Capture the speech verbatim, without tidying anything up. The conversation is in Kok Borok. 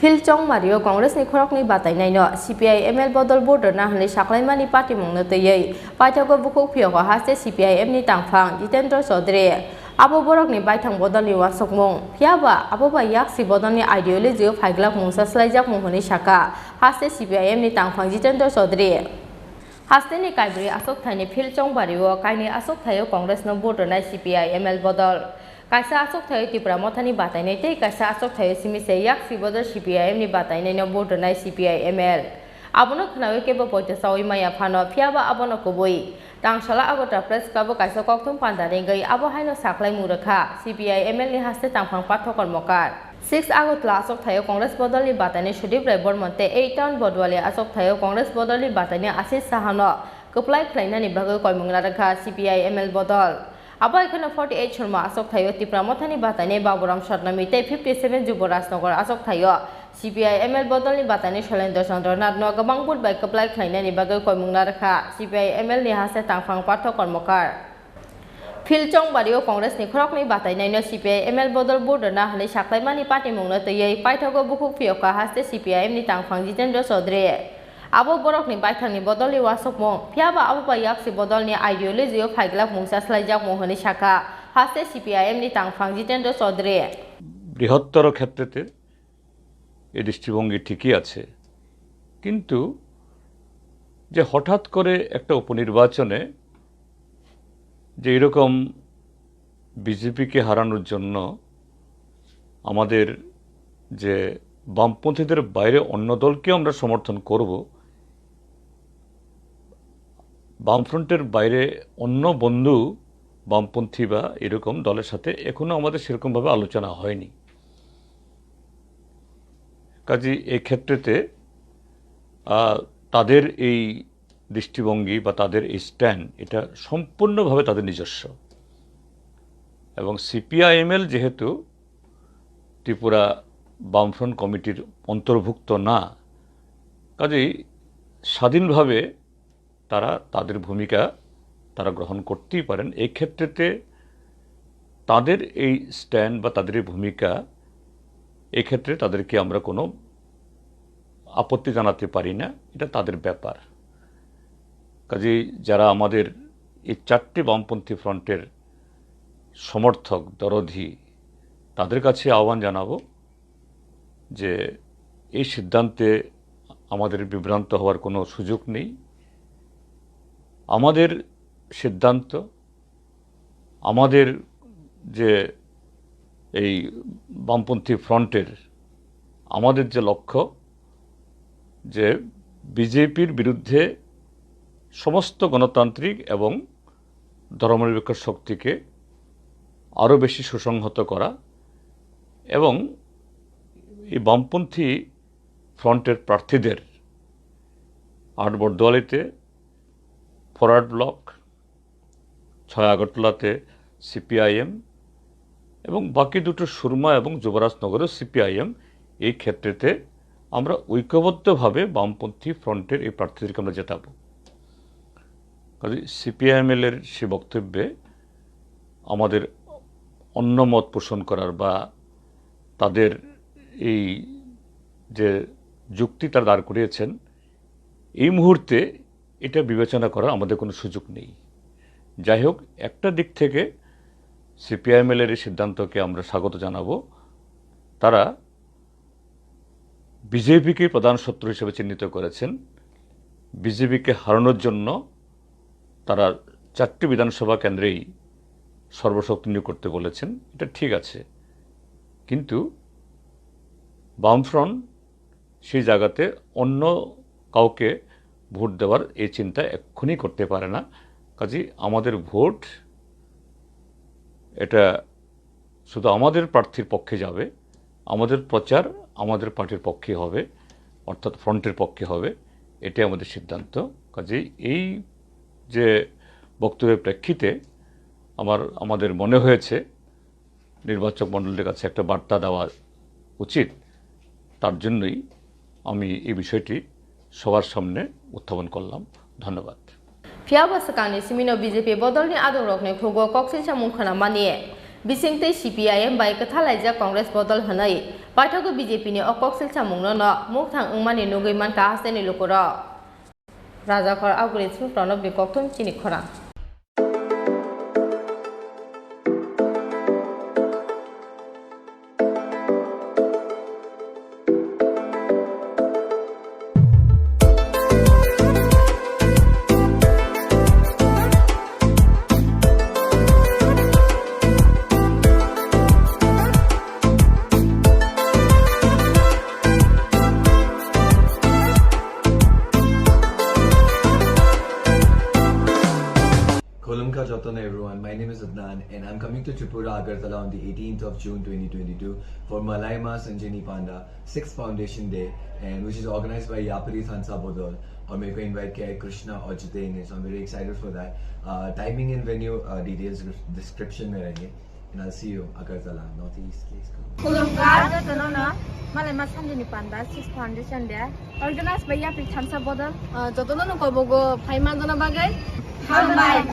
Phil Chongmario Congress ni khoroknwi batainaino C P I M L bodol vote rwna hwnwi saklaimani patimungno twiwi paithago bukhuk phiyokgo haste C P I M ni tangphang Jitendra Chaudhary. Abo borokni baithang bodolni uansukmung, phiyaba abo bai yaksi bodolni ideology o phaiglak mungsa swlaijakmung hwnwi sakha haste C P I M ni tangphang Jitendra Chaudhary. Hasteni kaibrwi achokthaini Phil Chongmario kainwi achokthaio Congress no vote rwnai C P I M L bodol. Kaisa achokthaio Tipra Mothani batainai tei kaisa achokthaio simi se yaksi bodol C P I M ni batainaino vote rwnai C P I M L. Abono khwnawi kebo poito chaui maya phano, phiyaba abono kubui. Tangsala Agartala Press Club o kaisa kokthum panda ringwi abo haino saklaimung rwkha C P I M L ni haste tangphang Partha Kormokar. Six Agartala achokthaio Congress bodolni batainai Sudip Rai Bormon tei eight Town Bodwali achokthaio Congress bodolni batainai Ashish Sahano kwplai khlainani bagwi koimung narwkha C P I M L bodol. Abo hai kheno forty eight Surma achokthaio Tipra Mothani batainai Baburam Satnami tei fifty seven Juborajnagar achokthaio C P I M L bodolni batainai Shailendra Chandra Nathno kwbang vote bai kwplai khlainani bagwi koimung narwkha C P I M L ni haste tangphang Partha Kormokar. Phil Chongmario Congress ni khoroknwi batainaino C P I M L bodol vote rwna hwnwi saklaimani patimungno twiwi paithago bukhuk phiyokha haste C P I M ni tangphang Jitendra Chaudhary. Abo borokni baithangni bodolni uansukmung, phiyaba abo bai yaksi bodolni ideology o phaiglak mungsa swlaijakmung hwnwi sakha haste C P I M ni tangphang Jitendra Chaudhary. বৃহত্তর ক্ষেত্রেতে এই দৃষ্টিভঙ্গি ঠিকই আছে, কিন্তু যে হঠাৎ করে একটা উপনির্বাচনে যে এরকম বিজেপিকে হারানোর জন্য আমাদের যে বামপন্থীদের বাইরে অন্য দলকেও আমরা সমর্থন করব, বামফ্রন্টের বাইরে অন্য বন্ধু বামপন্থী বা এরকম দলের সাথে এখনো আমাদের সেরকমভাবে আলোচনা হয়নি। কাজেই এই ক্ষেত্রেতে, আহ, তাদের এই দৃষ্টিভঙ্গি বা তাদের এই স্ট্যান্ড, এটা সম্পূর্ণভাবে তাদের নিজস্ব। এবং সিপিআইএমএল যেহেতু ত্রিপুরা বামফ্রন্ট কমিটির অন্তর্ভুক্ত না, কাজেই স্বাধীনভাবে তারা তাদের ভূমিকা তারা গ্রহণ করতেই পারেন। এই ক্ষেত্রেতে তাদের এই স্ট্যান্ড বা তাদের এই ভূমিকা, এই ক্ষেত্রে তাদেরকে আমরা কোনো আপত্তি জানাতে পারি না, এটা তাদের ব্যাপার। কাজেই যারা আমাদের এই চারটি বামপন্থী ফ্রন্টের সমর্থক, দরদি, তাদের কাছে আহ্বান জানাবো যে এই সিদ্ধান্তে আমাদের বিভ্রান্ত হওয়ার কোনো সুযোগ নেই। আমাদের সিদ্ধান্ত, আমাদের যে এই বামপন্থী ফ্রন্টের আমাদের যে লক্ষ্য, যে বিজেপির বিরুদ্ধে সমস্ত গণতান্ত্রিক এবং ধর্মনিরপেক্ষ শক্তিকে আরও বেশি সুসংহত করা এবং এই বামপন্থী ফ্রন্টের প্রার্থীদের আট বর্দোয়ালিতে, ফরওয়ার্ড ব্লক, ছয় আগরতলাতে সিপিআইএম এবং বাকি দুটো সুরমা এবং যুবরাজনগরেও সিপিআইএম, এই ক্ষেত্রেতে আমরা ঐক্যবদ্ধভাবে বামপন্থী ফ্রন্টের এই প্রার্থীদেরকে আমরা জেতাবো। কাজে সিপিআইএমএল এর সে বক্তব্যে আমাদের অন্য মত পোষণ করার বা তাদের এই যে যুক্তি তারা দাঁড় করিয়েছেন, এই মুহূর্তে এটা বিবেচনা করার আমাদের কোনো সুযোগ নেই। যাই হোক, একটা দিক থেকে সিপিআইএমএল এর এই সিদ্ধান্তকে আমরা স্বাগত জানাবো। তারা বিজেপিকে প্রধান শত্রু হিসেবে চিহ্নিত করেছেন। বিজেপিকে হারানোর জন্য তারা চারটি বিধানসভা কেন্দ্রেই সর্বশক্তি নিয়োগ করতে বলেছেন, এটা ঠিক আছে, কিন্তু বামফ্রন্ট সেই জায়গাতে অন্য কাউকে ভোট দেওয়ার এই চিন্তা এক্ষুনি করতে পারে না। কাজেই আমাদের ভোট এটা শুধু আমাদের প্রার্থীর পক্ষে যাবে, আমাদের প্রচার আমাদের পার্টির পক্ষে হবে, অর্থাৎ ফ্রন্টের পক্ষে হবে, এটাই আমাদের সিদ্ধান্ত। কাজেই এই যে বক্তব্যের প্রেক্ষিতে আমার, আমাদের মনে হয়েছে নির্বাচক মণ্ডলীর কাছে একটা বার্তা দেওয়া উচিত, তার জন্যই আমি এই বিষয়টি সবার সামনে উত্থাপন করলাম। ধন্যবাদ। Phiya bo swkangni simino B J P bodolni adongrokni khugo koksilsa mung khwnamani bisingtwi C P I M bai kwthalaijak Congress bodol hwnwi Paithago B J P ni o koksil samungno no mukthang wngmani nugwi mankha hasteni lukurok. Rajakhor Aguli Sung Pranobni kokthum chini khorang. Khulumkha jotono everyone, my name is Adnan and I'm coming to Tripura, Agartala on the eighteenth of June twenty twenty-two for Malaima Sanjini Panda sixth Foundation Day, and which is organized by Yapari Thansa Bodol, or meko invite kiya hai Krishna or Jitendra, so I'm very excited for that. Uh, timing and venue, uh, details description mein rahenge, and I'll see you Agartala, Northeast. Let's go. Khulumkha jotono no Malaima Sanjini Panda sixth Foundation Day, organized by Yapari Thansa Bodol. Uh, jotono no kobogo phai manjana bagwi. Hambai.